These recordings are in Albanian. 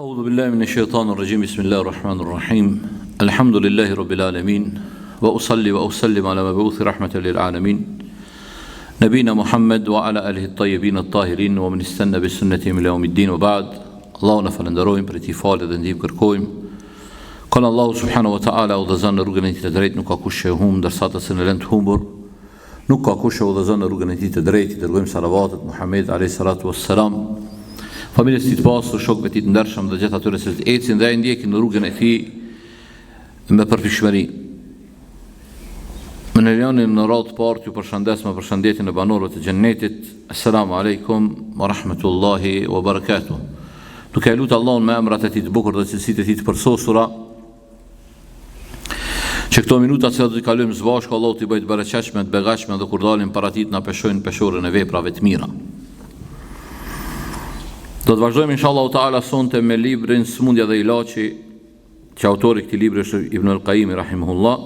أعوذ بالله من الشيطان الرجيم بسم الله الرحمن الرحيم الحمد لله رب العالمين وأصلي وأسلم على مبعوث رحمة للعالمين نبينا محمد وعلى آله الطيبين الطاهرين ومن استنى بسنتهم إلى يوم الدين وبعد Allahun e falënderojmë prej tij falje dhe ndihmë kërkojmë. Kon Allahu subhanahu wa taala udhëzon në rrugën e tij të drejtë, nuk ka kush që e humb, ndërsa atë që e lën të humbur, Nuk ka kush e udhëzon në rrugën e tij të drejtë, i dërgojmë salavatet Muhammedit alayhi salatu wassalam, familjes së tij të pastër, shokëve të tij të ndershëm dhe gjithë atyre që ecin dhe e ndjekin në rrugën e tij me përpikshmëri. Më lejoni në radhë të parë t'ju përshëndes me përshëndetjen e banorëve të xhennetit. Assalamu alaikum wa rahmatullahi wa barakatuh. Duke e lutur Allahun me emrat e tij të bukur dhe cilësitë e tij të përsosura, Që këto minuta që do t'i kalojmë së bashku, Allahu t'i bëjë të bereqetshme, të begatshme dhe kur dalim para tij të na peshojnë peshoren e veprave të mira. Do të vazhdojmë inshallah taala sonte me librin Smundja dhe ilaçi, që autori i këtij libri është Ibn al-Qayyim rahimahullah.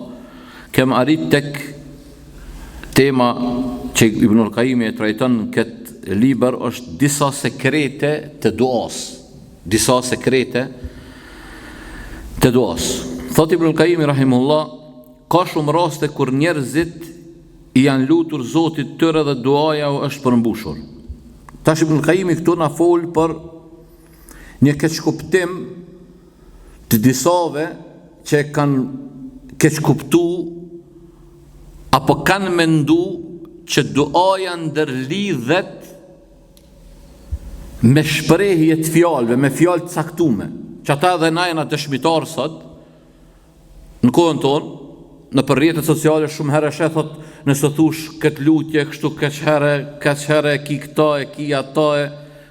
Kem arrit tek tema që Ibn al-Qayyim e trajton këtë libër është disa sekrete të duas. disa sekrete të duas. Thotë Ibn Kajimi rahimullah, ka shumë raste kur njerëzit i janë lutur Zotit tyre dhe duaja u është përmbushur. Tash Ibn Kajimi këtu na fol për një keqkuptim të disave që e kanë keqkuptu apo kanë mendu që duaja ndërlidhet me shprehje të fjalëve, me fjalë të caktume, që ata edhe na jena dëshmitar sot, në kohën tonë, nëpër rrjetet sociale shumë herë sheh thot, nëse thush këtë lutje, kështu kaq herë, kaq herë e ki këta, e ki ata, e,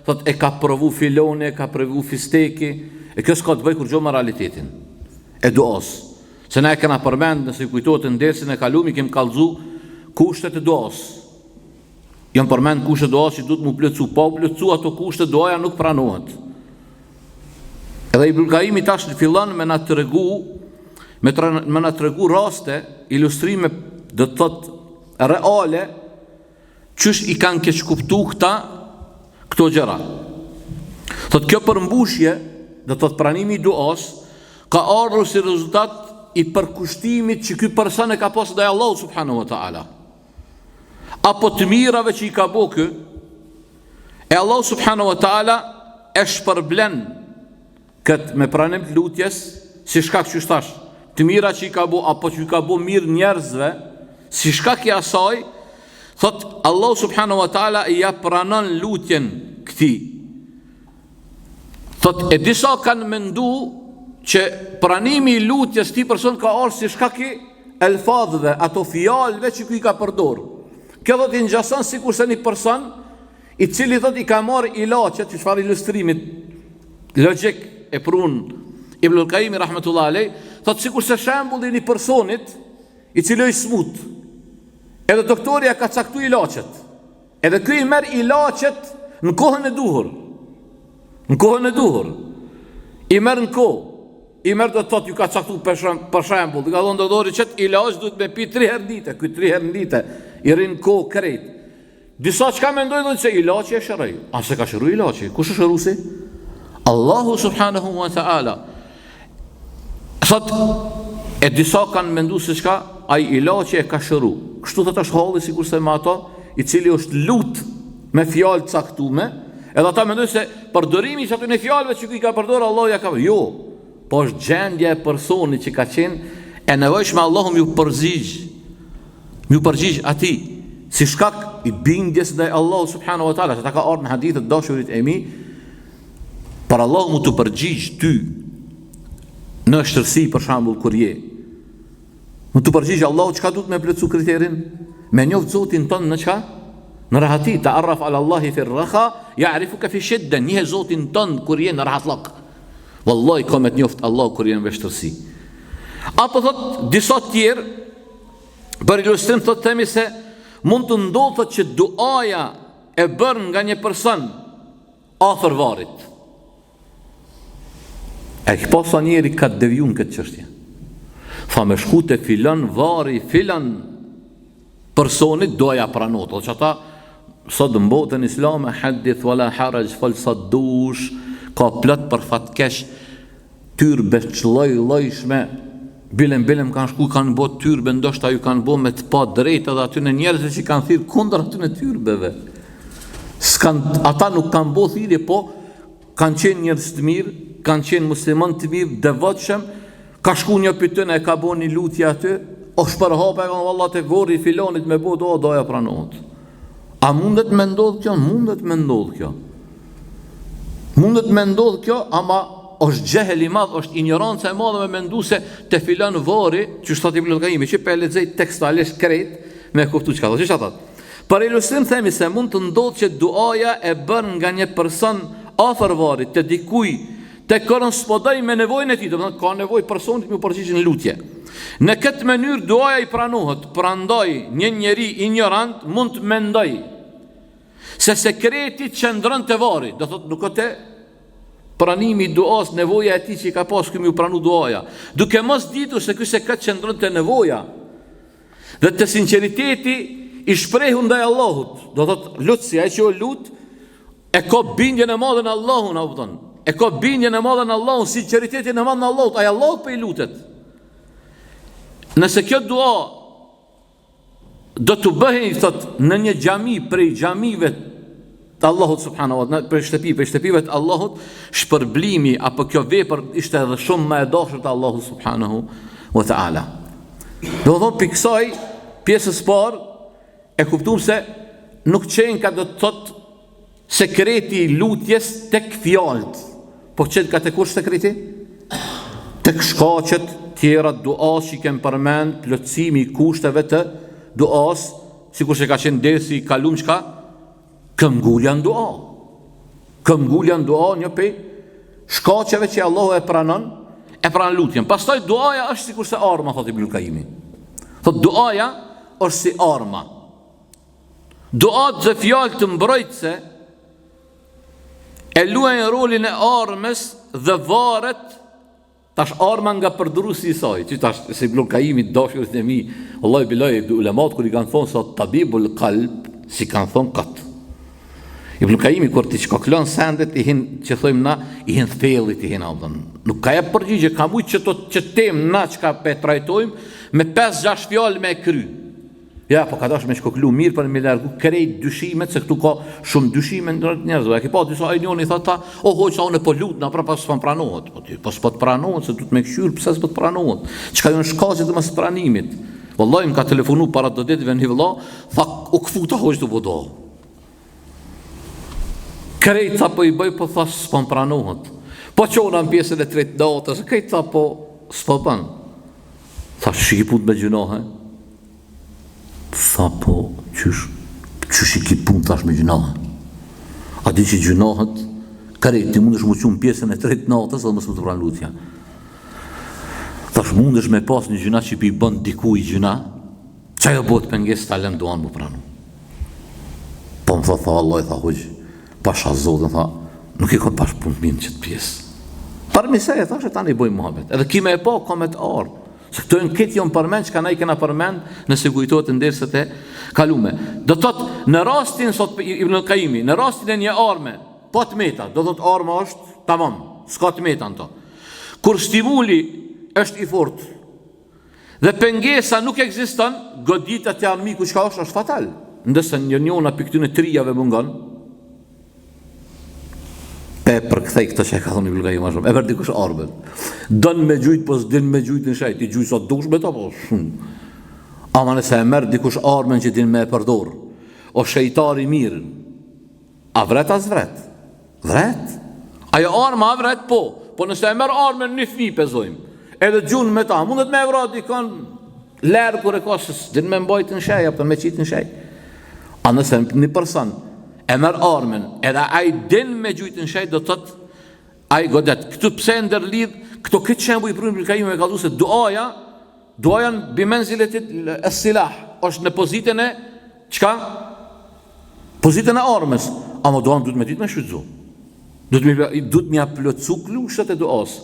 thot e ka provu filoni, e ka provu fisteki, e kjo s'ka të bëjë kurgjo me realitetin e duas. Se na e kena përmend, nëse ju kujtohet në dersin e kalum, i kem kallzu kushtet e duas. Janë përmend kushtet e duas që duhet mu plotësu, pa u plotësu ato kushte duaja nuk pranohet. Edhe Ibnul Kajimi tash fillon me na tregu me, tre, me na tregu raste, ilustrime do të thotë reale qysh i kanë keqkuptu këta këto gjëra. Thotë kjo përmbushje, do të thotë pranimi i duas, ka ardhur si rezultat i përkushtimit që ky person e ka pasur ndaj Allahut subhanahu wa taala. apo të mirave që i ka bo ky, e Allahu subhanahu wa taala e shpërblen këtë me pranim të lutjes, si shkak qysh thash, të mira që i ka bo apo që i ka bo mirë njerëzve, si shkak i asaj, thot Allahu subhanahu wa taala ia pranon lutjen këtij. Thot, e disa kanë mendu që pranimi i lutjes këtij person ka ardhur si shkak i elfadhëve, ato fjalëve që ky i ka përdor. Kjo thot i ngjason sikurse një person i cili thot i ka marrë ilaçet, që çfarë ilustrimit logjik e prun Ibnul Kajimi rahmetullah alej, thot sikurse shembulli i një personit i cili është smut. Edhe doktori ja ka caktu ilaçet. Edhe ky i merr ilaçet në kohën e duhur. Në kohën e duhur. I merr në kohë. I merr do të thotë ju ka caktu për shemb, për shembull, i ka thonë doktori qet ilaç duhet me pi 3 herë në ditë, ky 3 herë në ditë i rrin kohë krejt. Disa çka mendojnë thonë se ilaçi e shëroi. A s'e ka shëru ilaçi? Kush është shëruesi? Allahu subhanahu wa taala. Thot, e disa kanë mendu se çka, ai ilaçi e ka shëru. Kështu thot është halli sikurse me ato, i cili është lut me fjalë të caktume, edhe ata mendojnë se përdorimi i qatyne fjalëve që ky i ka përdorë, Allahu ja ka Jo, po është gjendja e personit që ka qenë e nevojshme Allahu m'ju përgjigj, m'ju përgjigj atij, si shkak i bindjes ndaj Allahu subhanahu wa taala, se ta ka ardhur në hadithe të dashurit e mi, Për Allahu mu t'u përgjigj ty në vështirësi për shembull kur je. Mu t'u përgjigj Allahu çka duhet me plotësu kriterin? Me njoft Zotin tënd në çka? Në rahati, ta'arraf ala Allahi fi rraha, ja'rifuka fi shidde, njihe Zotin tënd kur je në rahatllëk. Wallahi ka me të njoft Allahu kur je në vështirësi. Apo thot disa të tjerë për ilustrim thot themi se mund të ndodhë thot që duaja e bërë nga një person Afër varrit. E ki pa sa njeri ka deviju në këtë çështje. Tha me shku te filan varri filan personit duaja pranohet. Dhe që ata sot në botën islame hadith wala haraj fol sa dush. Ka plot për fat keq tyrbe të lloj-llojshme, bilem bilem kanë shku kanë bo tyrbe, ndoshta ju kanë bo me të padrejtë edhe atyne njerëzve që kanë thirrë kundër atyne tyrbeve. S'kan, ata nuk kanë bo thirrje, po kanë qenë njerëz të mirë, kanë qenë musliman të mirë, devotshëm, ka shku një prej tyne e ka bo një lutje aty, është përhap e kanë valla te vorri i filonit me bo dua, duaja pranohet. A mundet me ndodhë kjo? Mundet me ndodhë kjo. Mundet me ndodhë kjo, ama është xhehel i madh, është injorancë e madhe me mendu se te filan vorri, qysh thotë Ibnul Kajimi, që pe lexoj tekstualisht krejt, me kuptu çka thotë, çka thotë. Për ilustrim themi se mund të ndodhë që duaja e bërë nga një person afër varrit të dikuj të korrespondojë me nevojën e tij, domethënë ka nevojë personit me u përgjigj në lutje. Në këtë mënyrë duaja i pranohet, prandaj një njeri injorant mund të mendojë se sekreti qëndron te varri, do thotë nuk o te pranimi i duas, nevoja e tij që i ka pas ky me u pranu duaja, duke mos ditur se ky sekret qëndron te nevoja dhe te sinqeriteti i shprehur ndaj Allahut, do thotë lutësi ai që o lut E ka bindjen e madhe në Allahun, a kupton? E ka bindjen e madhe në Allahun, sinqeritetin e madh në Allahut, ai Allahut po i lutet. Nëse kjo dua do të bëhej thot në një xhami prej xhamive të Allahut subhanahu wa taala, prej shtëpi, prej shtëpive të Allahut, shpërblimi apo kjo vepër ishte edhe shumë më e dashur te Allahu subhanahu wa taala. Do të thotë prej kësaj pjesës parë E kuptuam se nuk qenka do të thotë sekreti i lutjes tek fjalët, po qenka te kush sekreti? Tek shkaqet tjera të duas që i kem përmend, plotësimi i kushteve të duas, sikurse ka qenë dersi i kalum çka këmbgulja në dua. Këmbgulja në dua një prej shkaqeve që Allahu e pranon, e pranon lutjen. Pastaj duaja është sikurse arma, thotë Ibnul Kajimi. Thotë duaja është si arma. Duat dhe fjalët mbrojtëse e luajnë rolin e armës dhe varet tash arma nga përdoruesi i saj, që tash se Ibnul Kajimi dashurit e mi, vallahi bilahi ulemat kur i kanë thonë se tabibul kalb, s'i kanë thonë kot. Ibn Kajimi kur t'i shkoklon sendet i hin që thojmë na i hin thellit i hin a kupton. Nuk ka jep përgjigje, ka mujt që të që temë na çka pe trajtojmë me 5-6 fjalë me e kry. Ja, po ka dash me shkoklu mirë për me largu krejt dyshimet se këtu ka shumë dyshime ndër njerëzve. E ke pa disa ai njëri thotë ta, o hoxhë, sa unë po lutna, prapa s'po pranohet. Po ti, po s'po të pranohet se duhet me kqyr pse s'po të pranohet. Çka janë shkaqet e mospranimit? Wallahi më ka telefonu para do ditëve një vëlla, tha u kfuta hoxhë tu bo dua. Krejt tha po i bëj, po tha s'po më pranohet. Po çona në pjesën e tretë natës, krejt tha po s'po bën. Tha qysh i ki punët me gjynahe? Tha po qysh, qysh i ki punët thash me gjynahe? A di që gjynahet, krejt ti mundesh m'u çu në pjesën e tretë natës dhe mos me t'u pranu lutja. Thash mundesh me pas një gjynah që pi bën dikuj gjynah, Qajo bëhet pengesë ta lën duan m'u pranu. Po më tha, tha vallahi, tha hoxhë, pasha zotin, tha, nuk i kom pas punët mirë në qëtë pjesë. Për mi se e thashë, tani bëjmë muhabet. Edhe ki me e pa, ka me të ardhë. Se këto janë këtë janë përmend, çka na i kena përmend, nëse kujtohet në derset e kalume. Do të thotë, në rastin, thot Ibn Kajimi, në rastin e një arme, pa të meta, do të thotë arma është tamam, s'ka të meta në to. Kur stimuli është i fortë, Dhe pengesa nuk ekziston, goditja te armiku çka është, është fatal. Ndërsa një njona prej këtyne trijave mungon, pe përkthej këtë që e ka thonë Ibn Kajimi ma shumë, e merr dikush armën. Don me gjujt, po s'din me gjujt në shej, ti gjuj sa dush me ta, po shumë. Ama nëse e merr dikush armën që din me e përdor, o shejtar i mirë, A vret a s'vret? Vret. Ajo arma a vret po. Po nëse e merr armën një fmi pe zojmë. Edhe gjun me ta, mundet me e vra dikon lerë kur e ka se s'din me mbajt në shej, apo me qitë në shej. A nëse një person e merr armën, edhe ai din me gjujt në shej, do të thotë ai godet. Këtu pse e ndërlidh, këto këtë shembull i prunë Ibn Kajimi me kallzu se duaja, duaja bi menzileti es-silah, është në pozitën e çka? Pozitën e armës, ama duan duhet me ditë me shfrytëzu. Duhet me duhet me ja plotësu kushtet e duas.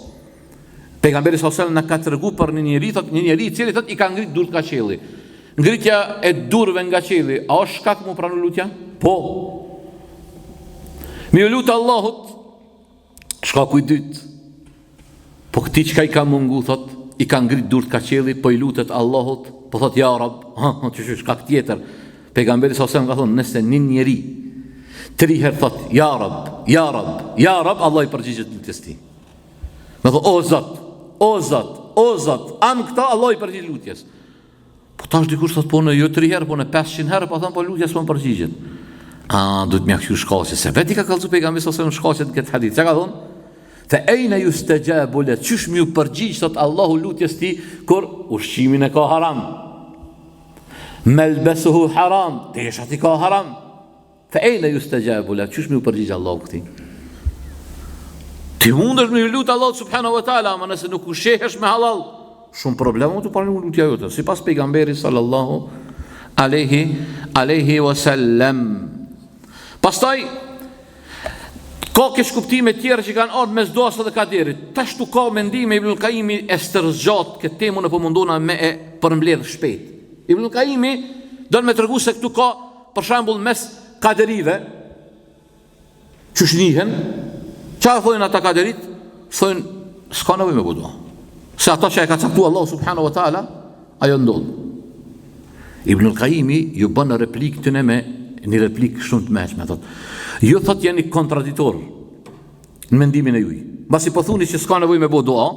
Pejgamberi sa selam na ka tregu për një njeri, thot një njeri i cili thot i ka ngrit durt ka qielli. Ngritja e durve nga qielli, a është shkak mu pranu lutja? Po. Me ju lut Allahut. Shkaku i dytë, po këtij çka i ka mungu, thot, i ka ngrit durt ka qielli, po i lutet Allahut, po thot, ja Rab, ha, ha, që që shkak tjetër. Pejgamberi sa selam ka thonë, nëse një njeri, tri herë thot, ja Rab, ja Rab, ja Rab, Allahu i përgjigjet lutjes tij. Me thonë, o Zot, o Zot, o Zot, am këta, Allahu i përgjigjet lutjes. Po tash dikush thot po unë jo 3 herë, po unë 500 herë, po thon po lutja s'po më përgjigjet. A duhet me kqyr shkaqe, se vetë i ka kallzu pejgamberi sa selam shkaqet në këtë hadith. Çka ka thon? Fe ejne justexhabu le, qysh m'ju përgjigj, thot Allahu lutjes tij, kur ushqimin e ka haram. Melbesuhu haram, teshat i ka haram. Fe ejne justexhabu le, qysh m'ju përgjigj Allahu këtij? Ti mundesh me ju lut Allahut subhanahu wa taala, ama nëse nuk ushqehesh me halal, shumë problem m'u pranu lutja jote, sipas pejgamberit sallallahu alaihi alaihi wasallam. Pastaj ka keqkuptime tjera që kanë ardhur mes duas dhe kaderit. Tash tu ka mendime Ibn Qayyimi e stërzgjat këtë temë unë po mundona me e përmbledh shpejt. Ibn Qayyimi don me tregu se këtu ka Për shembull mes kaderive qysh njihen, ça thojnë ata kaderit? Thojnë s'ka nevojë me bo dua. Se ato që e ka caktu Allahu subhanahu wa taala, ajo ndodh. Ibn al-Qayyimi ju bën replikë tyne me një replikë shumë të mençme, thotë. Ju thotë jeni kontraditor në mendimin e juj. Mbasi po thuni që s'ka nevojë me bo dua,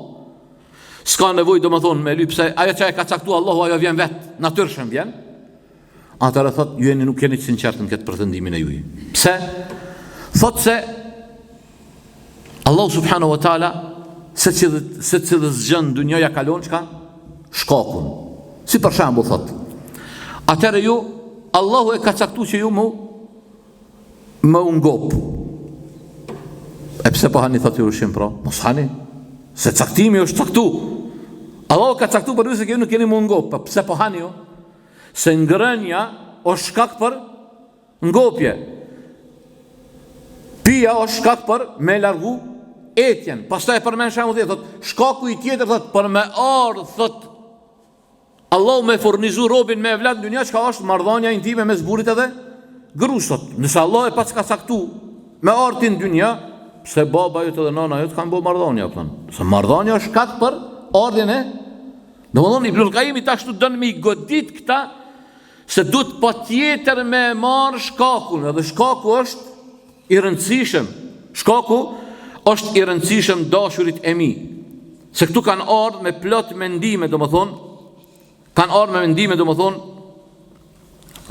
s'ka nevojë domethënë me lyp se ajo që e ka caktu Allahu ajo vjen vet, natyrshëm vjen. Atëherë thot, ju jeni nuk jeni të sinqertë në këtë pretendimin e juj. Pse? Thot se Allahu subhanahu wa taala secilës secilës gjë në dynja ja ka lon çka? Shkakun. Si për shembull thot. Atëherë ju Allahu e ka caktu që ju mu me u ngop. E pse po hani thot ju ushqim pra? Mos hani. Se caktimi është caktu. Allahu ka caktu për ju se ju nuk keni mu ngop. Po pse po hani ju? Se ngrënia është shkak për ngopje. Pija është shkak për me largu etjen. Pastaj e përmend shembull tjetër, thot, shkaku i tjetër thot për me ardh thot Allahu me furnizu robin me evlad në dynja çka është marrëdhënia intime mes burrit edhe grus thot. Nëse Allahu e paska caktu me ardh ti në dynja, pse baba jot edhe nana jot kanë bo marrëdhënie, apo? Se marrëdhënia është shkak për ardhjen e Domethënë, Ibnul Kajimi tash ktu don me i godit këta, se duhet patjetër me marrë shkakun, edhe shkaku është i rëndësishëm. Shkaku është i rëndësishëm dashurit e mi. Se këtu kanë ardhë me plot mendime, domethënë, kanë ardhë me mendime, domethënë,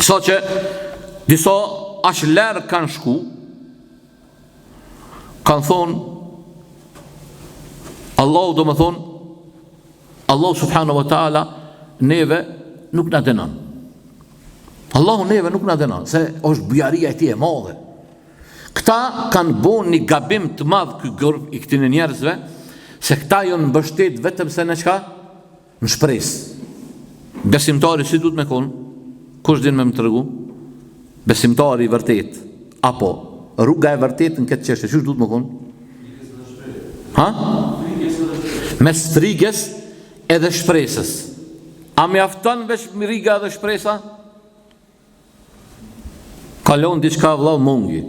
saqë disa aq larg kanë shku, kanë thonë, Allahu domethënë, Allahu subhanahu wa taala neve nuk na dënon. Allahu neve nuk na dënon, se është bujaria e tij e madhe. Këta kanë bo një gabim të madh ky grup i këtyre njerëzve, se këta janë mbështet vetëm se në çka? Në shpresë. Besimtari si duhet me kon? Kush din me më tregu? Besimtari i vërtet apo rruga e vërtetë në këtë çështje, qysh duhet me kon? Ha? Mes frigës edhe shpresës. A mjafton veç friga edhe shpresa? Ka lon diçka vëlla mungi.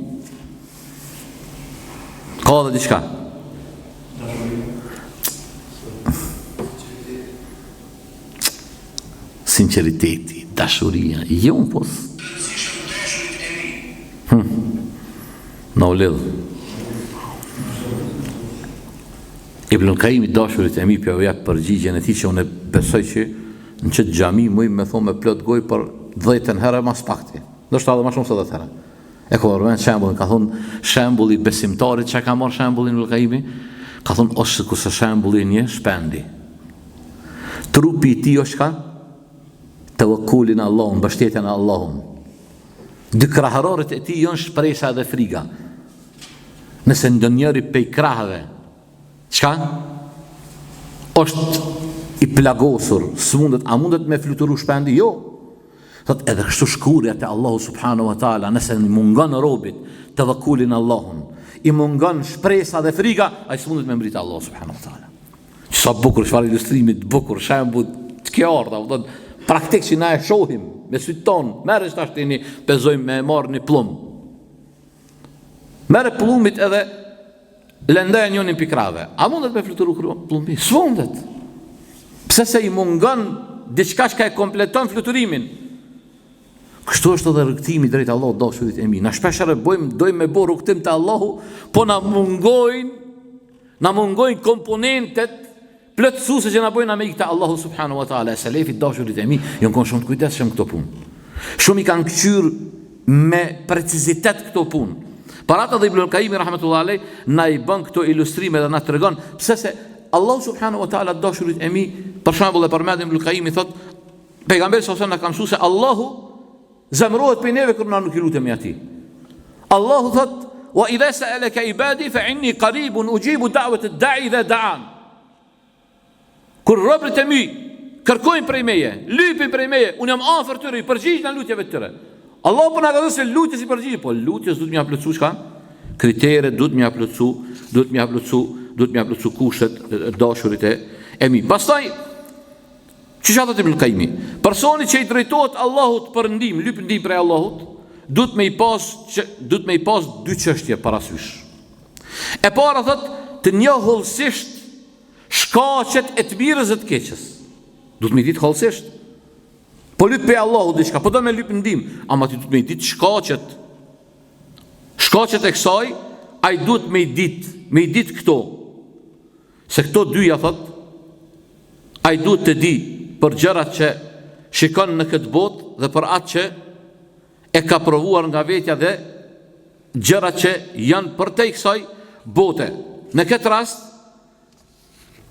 Ka edhe diçka. Sinqeriteti, dashuria, jo po. Hm. Na u lidh. Ibn Kajimi dashurit e mi po jau jap përgjigjen e tij që unë besoj që në qëtë xhami muj me thonë me plot gojë për dhjetën herë ma s'pakti. Ndoshta edhe ma shumë se 10 herë. E ka përmend shembullin, ka thonë shembulli i besimtarit që ka marrë shembullin Ibn Kajimi, ka thonë është sikurse shembulli i një shpendi. Trupi i tij është çka? Tevekuli në Allahun, mbështetja në Allahun. Dy krahërorët e tij janë shpresa dhe friga. Nëse ndonjëri pej krahëve, çka? Është i plagosur, s'mundet, a mundet me fluturu shpendi? Jo. Thot edhe kështu shkuarja te Allahu subhanahu wa taala, nëse i mungon robit tevekuli në Allahun, i mungon shpresa dhe friga, ai s'mundet me mbrri te Allahu subhanahu wa taala. Sa bukur, çfarë ilustrimi të bukur, shembull të qartë, a kupton, praktik që na e shohim me sytë tonë, merre tash tani pezojmë me marr një pllum. Merre pllumbit edhe. Lëndoja njonin pi krahëve. A mundet me fluturu pëllumbi? S'mundet. Pse se i mungon diçka çka e kompleton fluturimin? Kështu është edhe rrugëtimi drejt Allahut dashurit e mi. Na shpeshherë bëjmë, dojmë me bo rrugëtim te Allahu, po na mungojnë, na mungojnë komponentet plotësuese që na bojnë me ik te Allahu subhanahu wa taala. E selefi dashurit e mi, janë konë shumë të kujdesshëm këto punë. Shumë i kanë këqyrë me precizitet këto punë. Për atë edhe Ibnul Kajimi rahmetullahi alejh na i bën këto ilustrime dhe na tregon pse se Allahu subhanahu wa taala dashurit e mi, për shembull e përmend Ibnul Kajimi thot pejgamberi sa na ka mësuar se Allahu zemërohet prej neve kur na nuk i lutemi atij. Allahu thot wa idha sa'alaka ibadi fa inni qaribun ujibu da'wat ad-da'i idha da'an. Kur robërit e mi kërkojnë prej meje, lypin prej meje, unë jam afër tyre, i përgjigjna lutjeve të tyre. Allahu po na ka thënë se lutjes i përgjigjet, po lutjes duhet me ia plotësu çka? Kriteret duhet me ia plotësu, duhet me ia plotësu, duhet me ia plotësu kushtet dashurit e e mi. Pastaj Qysh thotë Ibn Kajimi? Personi që i drejtohet Allahut për ndihmë, lyp ndihmë prej Allahut, duhet me i pas që duhet me i pas dy çështje parasysh. E para thot të njohë hollësisht shkaqet e të mirës dhe të keqes. Duhet me i ditë hollësisht. Po lyp prej Allahut diçka, po do me lyp ndihmë, ama ti duhet me i ditë shkaqet. Shkaqet e kësaj, ai duhet me i ditë, me i ditë këto. Se këto dyja thot, ai duhet të di për gjërat që shikon në këtë botë dhe për atë që e ka provuar nga vetja dhe gjërat që janë përtej kësaj bote. Në këtë rast,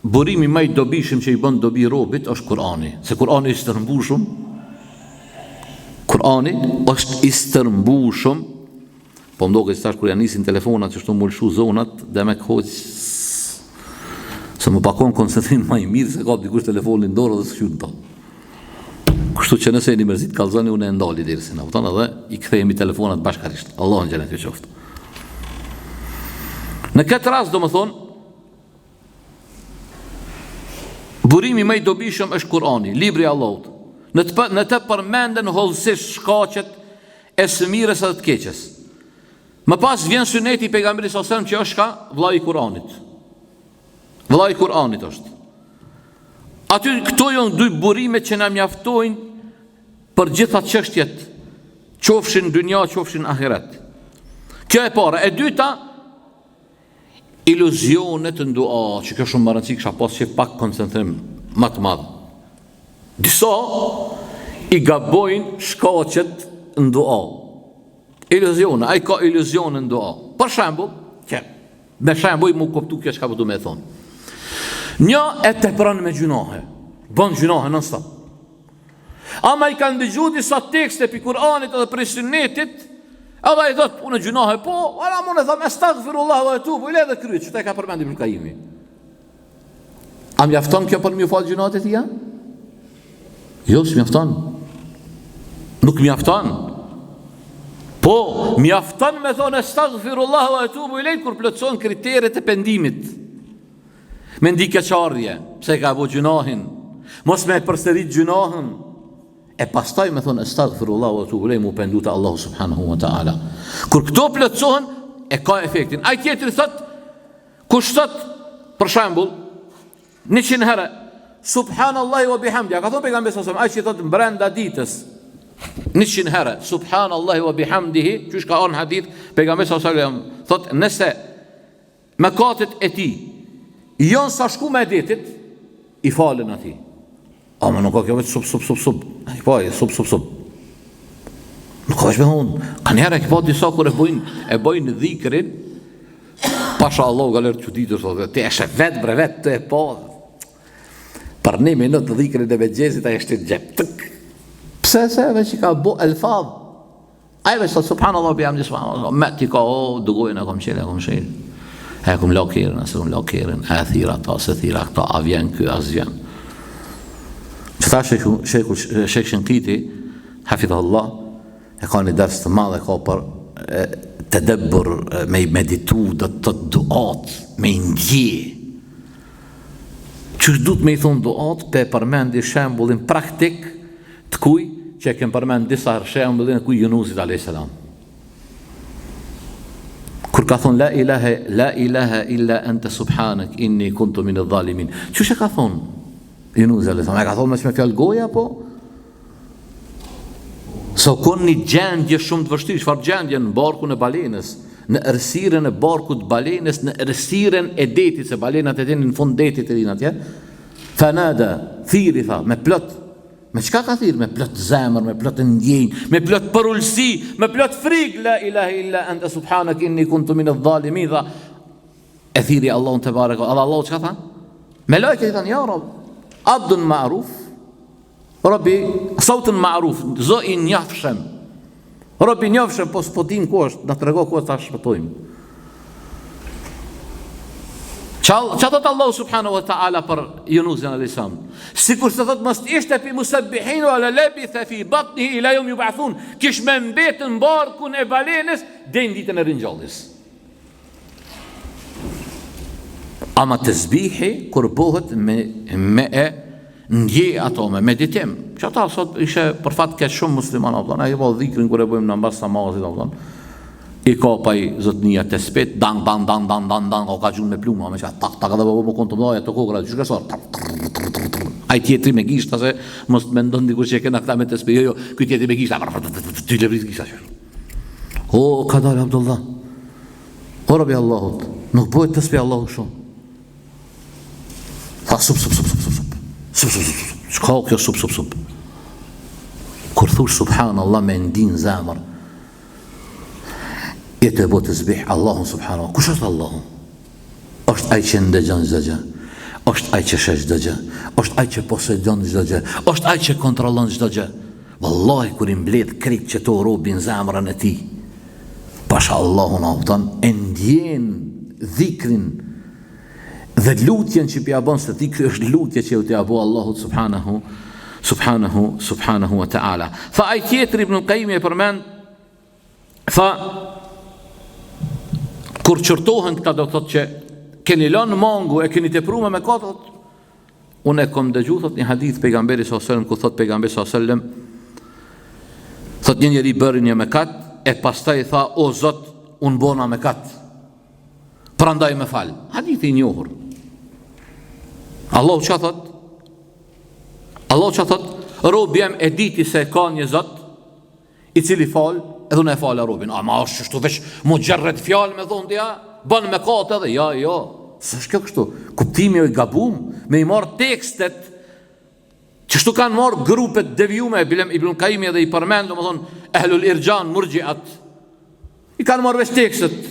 burimi më i dobishëm që i bën dobi robit është Kurani, se Kurani është i stërmbushëm. Kurani është i stërmbushëm. Po më doket tash kur ja nisin telefonat që shtu m'u lëshu zonat, demek hoxhë se më pakon koncentrim ma i mirë se kap dikush telefonin në dorë dhe s'kqyr në to. Kështu që nëse jeni mërzit kallzoni unë e ndali dersin, a kupton edhe i kthehemi telefonat bashkarisht. Allahu në xhenet ju qoftë. Në këtë rast domethënë burimi më i dobishëm është Kurani, libri i Allahut. Në të në të përmenden hollësisht shkaqet e së mirës edhe të keqes. Më pas vjen syneti i pejgamberit sallallahu alajhi wasallam që është çka vëllai i Kuranit. Vëllai i Kur'anit është. Aty këto janë dy burime që na mjaftojnë për gjitha çështjet, qofshin dynja, qofshin ahiret. Kjo e para, e dyta iluzionet në dua, që kjo shumë me rëndësi, kisha pas qejf pak koncentrim më të madh. Disa i gabojnë shkaqet në dua. Iluzione, ai ka iluzione në dua. Për shembull, që Me shembuj m'u kuptu kjo çka po du me thonë. Një e tepron me gjynahe, bën gjynahe non stop. Ama i kanë dëgju disa tekste prej Kur'anit edhe prej Sunetit, edhe ai thot, unë gjynahe po, ala unë them estagfirullah wa etubu ilejh dhe kryet, qeta e ka përmend Ibn Kajimi. A mjafton kjo për m'ju falë gjynahet e tija? Jo, s'mjafton. Nuk mjafton. Po, mjafton me thonë estagfirullah wa etubu ilejh kur plotësohen kriteret e pendimit. Me ndi keqardhje, pse ka bo gjynahin, mos me përsërit gjynahin, e pastaj me thonë estagfirullah wa etubu ilejh, m'u pendu te Allahu subhanahu wa ta'ala. Kur këto plotësohen, e ka efektin. Ai tjetri thot, Kush thot, për shembull, 100 herë Subhanallahi wa bihamdi, a ka thonë pejgamberi sallallahu alajhi wasallam, ai që thot brenda ditës 100 herë Subhanallahi wa bihamdihi, qysh ka ardhur në hadith, pejgamberi sallallahu alajhi wasallam thot nëse mëkatet e tij janë sa shkuma e detit, i falen atij. Ama nuk ka kjo veç sub, sub, sub, sub. A ki pa, sub, sub, sub. Nuk ka veç me thonë. Kanjëherë e ki pa disa kur e bojnë, e bojnë dhikrin, pasha Allah, galer të çuditës, dhe ti e sheh vetë, bre vetë, të e pa. Për një minutë dhikrin e mëngjesit, ai është në xhep. Tëk. Pse se veç i ka bo elfadh. Ai veç thot subhanallahu bihamdi subhanallahu. Me ti ka o dugojën e kom çelë, e kom shel. E kom la kerrin, a s'e kom la kerrin, e thira ta, s'e thira këta, a vjen ky, a s'vjen. Qëta sheku, sheku, shek Shenkiti, hafidhullah, e ka një ders të madh e ka për e, tedebur, me i meditu, do të thotë duat, me i ndje. Qysh duhet me i thonë duat, pe përmendi shembullin praktik, Të kuj, që e kem përmend disa herë shembullin e kuj Junusit alayhis salam. Kur ka thonë la ilahe, la ilahe illa ente subhanek, inni kuntu min dhalimin. Qysh e ka thonë? Junusi alejhi selam, e ka thonë me fjalë goja, po? Se u konë një gjendje shumë të vështirë, çfarë gjendje në barkun e balenës, në errësirën e barkut të balenës, në errësirën e detit, se balenat e dinin në fund detit e dinë atje, fenada, thirri, tha, me plot, me çka ka thirrë? Me plot zemër, me plot ndjenjë, me plot përulësi, me plot frikë, la ilahe illa ente subhanek, inni kuntu min dhalimin, tha, e thirri Allahun tebareke, edhe Allahu çka tha? Melajket i thanë, ja Rab, abdun ma'ruf, Robi, sautun ma'ruf, zë i njofshëm. Robi i njofshëm, po s'po dim ku është, na trego ku është ta shpëtojmë. Ça, ça thot Allahu subhanahu wa ta'ala për Junusin alejhi selam? Sikurse thot mos ishte pi musebbihin wa la lebithe fi batnihi ila jeumi jub'athun, kish me mbetë në barkun e balenës deri në ditën e ringjalljes. Ama tesbihi kur bëhet me, me e ndje ato me meditim. Që ata sot ishe për fat keq shumë musliman, apo na e po dhikrin kur e bëjmë në mbas namazit, apo i ka pa i zotnia tespit, dan dan dan dan dan dan, o ka gjunë me pluma, me qa tak tak edhe po po konë të mëdhaja të kokra, qysh ka sa, ai tjetri me gishta se mos të mendon dikush që kena këta me tespit, jo jo, ky tjetri me gishta, ty lëviz gishta. O, ka dalë Abdullah. O, robi Allahut, nuk bëhet tesbih Allahu shumë. Tha, sup, sup, sup, sup, sup, sup, sup, sup, sup, sup, çka o kjo sup, sup, sup? Kur thush subhanallah me ndi n'zemër, je tu e bo tesbih Allahun subhanallah. Kush është Allahu? Është ai që ndëgjon çdo gjë. Është ai që sheh çdo gjë. Është ai që posedon çdo gjë. Është ai që kontrollon çdo gjë. Vallahi kur i mbledh krejt qëto robi në zemrën e tij, pasha Allahun a kupton, e ndjen dhikrin dhe lutjen që pja bën se dhikri është lutje që je tu ja bo Allahut subhanahu subhanahu subhanahu wa taala. Tha ai tjetri Ibn Qayyim e përmend Tha, kur qortohen këta do thotë që keni lënë mangu e keni tepru me mëkat, thotë, unë e kom dëgju, thot një hadith pejgamberi s.a.s. ku thot pejgamberi s.a.s. thot një njeri bëri një mëkat e pastaj tha o Zot, unë bona mëkat. Prandaj më fal. Hadithi i njohur. Allahu çka thot? Allahu çka thot? Robi jem e diti se ka një Zot, i cili fal, edhe unë e fala robin. Ama është qështu veç muxherred fjalë me thonë ja, bën mëkat edhe, ja, jo. S'është kjo kështu. Kuptimi o i gabum, me i marr tekstet qështu kanë marr grupet devijume, bilem Ibn Kajimi edhe i përmend, domethënë Ehlul Irxhan, Murxhiat. I kanë marrë veç tekstet.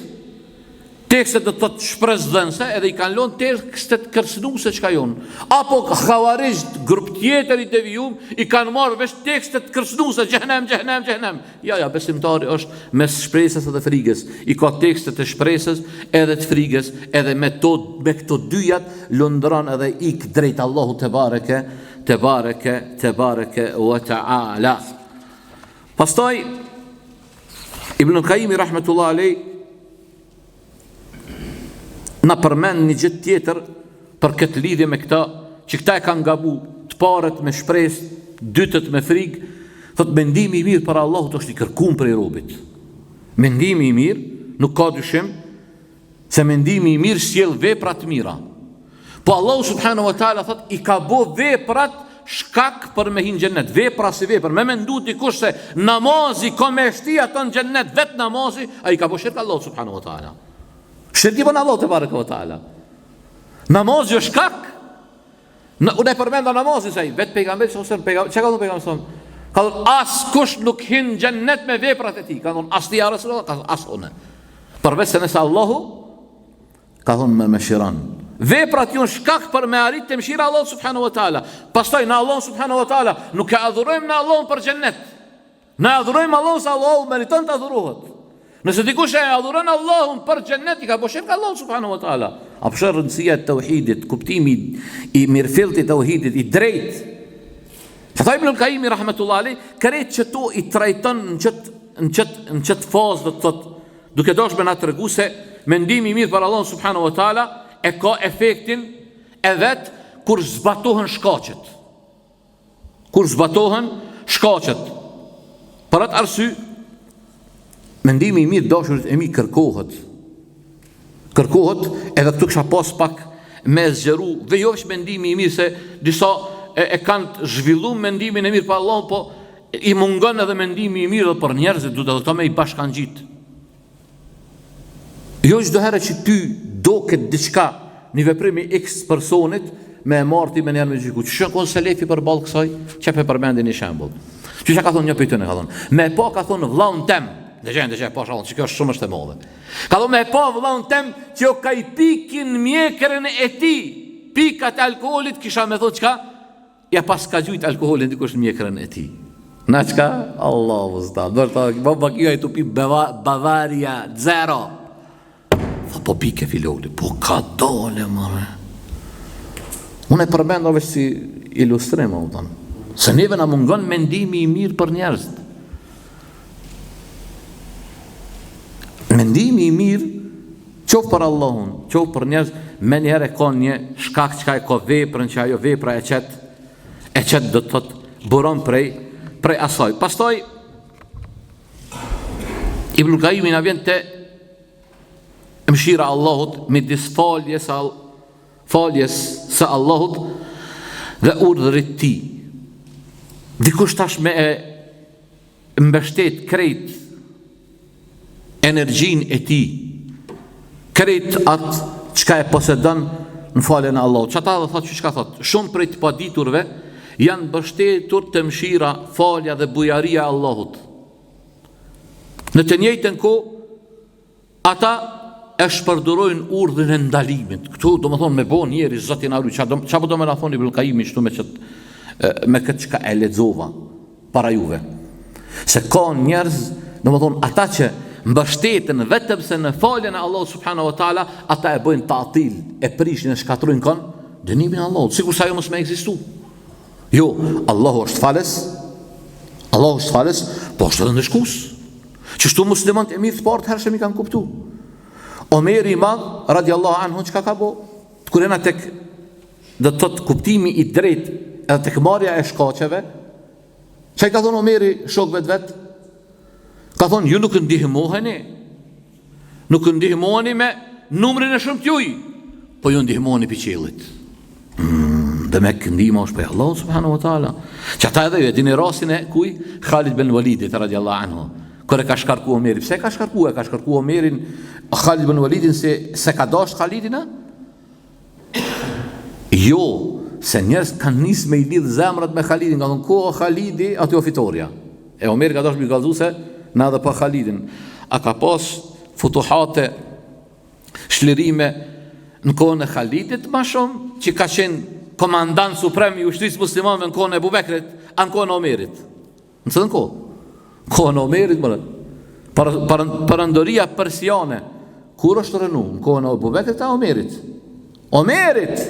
Tekstet do të thotë shpresëdhënëse edhe i kanë lënë tekstet kërcënuese çka jonë. Apo Havarixht, grup tjetër i devijum, i kanë marrë veç tekstet kërcënuese, xhehenem, xhehenem, xhehenem. Ja, ja, besimtari është mes shpresës edhe frigës. I ka tekstet e shpresës edhe të frigës, edhe me to me këto dyjat lundron edhe ik drejt Allahut tebareke, tebareke, tebareke wa taala. Pastaj Ibn Kajimi rahmetullah alej na përmend një gjë tjetër për këtë lidhje me këta, që këta e kanë gabu të parët me shpresë, dytët me frigë, thot mendimi i mirë për Allahut është i kërkum prej robit. Mendimi i mirë, nuk ka dyshim, Se mendimi i mirë sjell vepra të mira. Po Allahu subhanahu wa taala thot i ka bo veprat shkak për me hi në xhennet. Vepra si vepër, me mendu dikush se namazi ka me shti ato në xhennet, vet namazi, ai ka bo shirk Allahu subhanahu wa taala. Shirk i bën Allahu tebareke wa taala. Namazi është shkak Në, unë e përmenda namazin se ai vetë pejgamberi sa selam pejgamberi çka ka thënë pejgamberi sa ka thënë askush nuk hyn në xhennet me veprat e tij ka thënë as ti ja Resulullah ka thënë as unë përveç se nëse Allahu ka thënë më mëshiron veprat janë shkak për me arrit te mëshira e Allahut subhanahu wa taala pastaj na Allahun subhanahu wa taala nuk e adhurojmë na Allahun për xhennet Na adhurojmë Allahun se Allahu meriton të adhurohet. Nëse dikush e adhuron Allahun për xhennet, i ka bo shirk Allahut subhanahu wa taala. A po sheh rëndësia e tauhidit, kuptimi i mirëfilltë i tauhidit, i drejtë. Që tha Ibn Kajimi rahmetullah alej, krejt qëto i trajton në qët, në qët, në qët fazë do të thotë, duke dashur me na tregu se mendimi i mirë për Allahun subhanahu wa taala e ka efektin e vet kur zbatohen shkaqet. Kur zbatohen shkaqet. Për atë arsye, mendimi i mirë dashurit e mi kërkohet. Kërkohet edhe këtu kisha pas pak me zgjeru, dhe jo veç mendimi i mirë se disa e, e kanë zhvillu mendimin e mirë për Allahun, po i mungon edhe mendimi i mirë edhe për njerëzit, duhet edhe këto me i bashkangjit. Jo çdo herë që ty doket diçka, një veprim i X personit, me e marrë ti menjëherë me gjyku. Qysh jon konë selefi përballë kësaj? Qe pe përmendi një shembull. Qysh ka thonë një prej tyne, ka thonë. Me e pa ka thonë vllaun tem. Dëgjoj, dëgjoj, po shallon, që kjo është shumë është e madhe. Ka thonë me e pa vllaun tem që o ka i pikin mjekrën e tij, pikat e alkoholit, kisha me thonë çka? Ja paska gjujt alkoholin dikush në mjekrën e tij. Na çka? Allahu zda. Ndoshta baba kjo ai tu pi Bavaria zero. Tha po pike filoli, po ka dole more. Unë e përmenda veç si ilustrim, a kupton. Se neve na mungon mendimi i mirë për njerëzit. Mendimi i mirë Qoftë për Allahun, qoftë për njerëz, menjëherë e ka një shkak çka e ka veprën që ajo vepra e qet, e qet do të thotë buron prej prej asaj. Pastaj Ibn Kajimi na vjen te mëshira e Allahut midis faljes faljes së Allahut dhe urdhrit të tij. Dikush tash me e mbështet krejt energjinë e tij, krejt atë çka e posedon në faljen e Allahut. Qata dhe thotë që çka thotë, shumë prej të paditurve janë mbështetur te mëshira, falja dhe bujaria e Allahut. Në të njëjtën kohë, Ata e shpërdorojnë urdhrin e ndalimit. Këtu, domethonë, me bo njeri, Zoti na rujt, ça, ça po do me na thonë Ibn Kajimi qëtu me, qët, me këtë çka e lexova para juve. Se ka njerëz, domethonë, ata që mbështeten vetëm se në faljen e Allahut subhanahu wa taala, ata e bëjnë tatil, e prishin e shkatrojnë kon dënimin e Allahut, sikurse ajo mos me ekzistu. Jo, Allahu është falës, Allahu është falës, po është edhe ndëshkues. Qështu muslimanët e mirë të parë të hershëm i kanë kuptu. Omeri i madh, radiallahu anhu, çka ka bo? Kur jena tek, do të thotë kuptimi i drejtë edhe tek marrja e shkaqeve, çka i ka thonë Omeri shokëve të vet? Ka thonë, ju nuk ndihmoheni, Nuk ndihmoheni me numrin e shumtë juj, po ju ndihmoheni pi qiellit. Mm, demek ndihma është prej Allahu subhanahu wa taala. Qata edhe ju e dini rastin e kuj Khalid bin Walidit radiallahu anhu. Kur e ka shkarku Omeri, pse e ka shkarku? E ka shkarku Omerin Khalid bin Walidin se s'e ka dasht Khalidin a? Jo, se njerëz kanë nis me i lidh zemrat me Khalidin, ka thonë ku o Khalidi, aty o fitorja. E Omeri ka dashur me kallzu se na edhe pa Khalidin. A ka pas futuhate çlirime në kohën e Khalidit ma shumë, që ka qenë komandant suprem i ushtrisë muslimanëve në kohën e Ebu Bekrit, a në kohën e Omerit? Në cilën kohë? Kohën e Omerit, more. Për, për, perandoria persiane, kur është rrënu? Në kohën e Ebu Bekrit a Omerit? Omerit!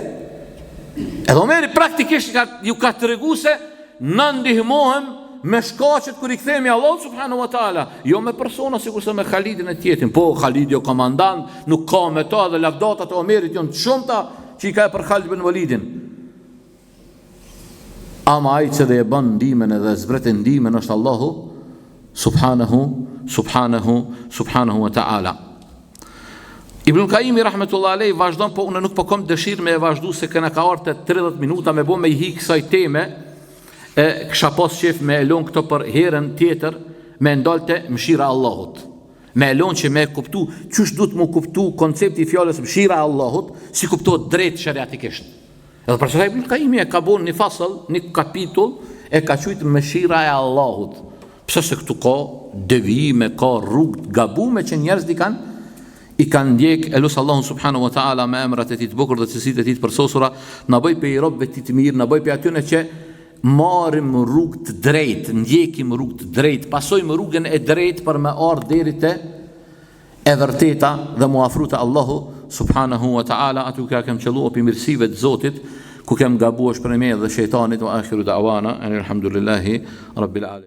Edhe Omeri praktikisht ka, ju ka tregu se na ndihmohem me shkaqet kur i kthehemi Allahut subhanahu wa taala, jo me persona sikurse me Khalidin e tjetrin. Po Khalidi o komandant, nuk ka me ta dhe lavdatat e Omerit janë të shumta që i ka e për Khalid bin Walidin. Ama ai që dhe e bën ndihmën edhe zbret ndihmën është Allahu subhanahu subhanahu subhanahu wa taala. Ibn Kajimi rahmetullah alej vazhdon po unë nuk po kom dëshirë me e vazhdu se kena ka ardhë te 30 minuta me bo me i hi kësaj teme e kisha pas qef me e lon këto për herën tjetër me e ndal te mëshira e Allahut me e lon që me e kuptu qysh duhet mu kuptu koncepti i fjalës mëshira e Allahut si kuptohet drejt sheriatikisht Edhe për qata Ibn Kajimi e ka bo një fasëll, një kapitull, e ka qujtë mëshira e Allahut. Pse se këtu ka devijime, ka rrugë të gabume që njerëzit i kanë i kanë ndjek e lus Allahun subhanahu wa taala me emrat e tij të bukur dhe cilësitë e tij të përsosura, na bëj prej robëve të tij të mirë, na bëj prej atyne që marrim rrugë të drejtë, ndjekim rrugë të drejtë, pasojmë rrugën e drejtë për me ardhë deri te e vërteta dhe mu afru te Allahu subhanahu wa ta'ala aty ku ja kem qëllu o pi mirësive të Zotit ku kem gabu është prej meje dhe shejtanit wa akhiru da'wana anil hamdulillahi rabbil alamin.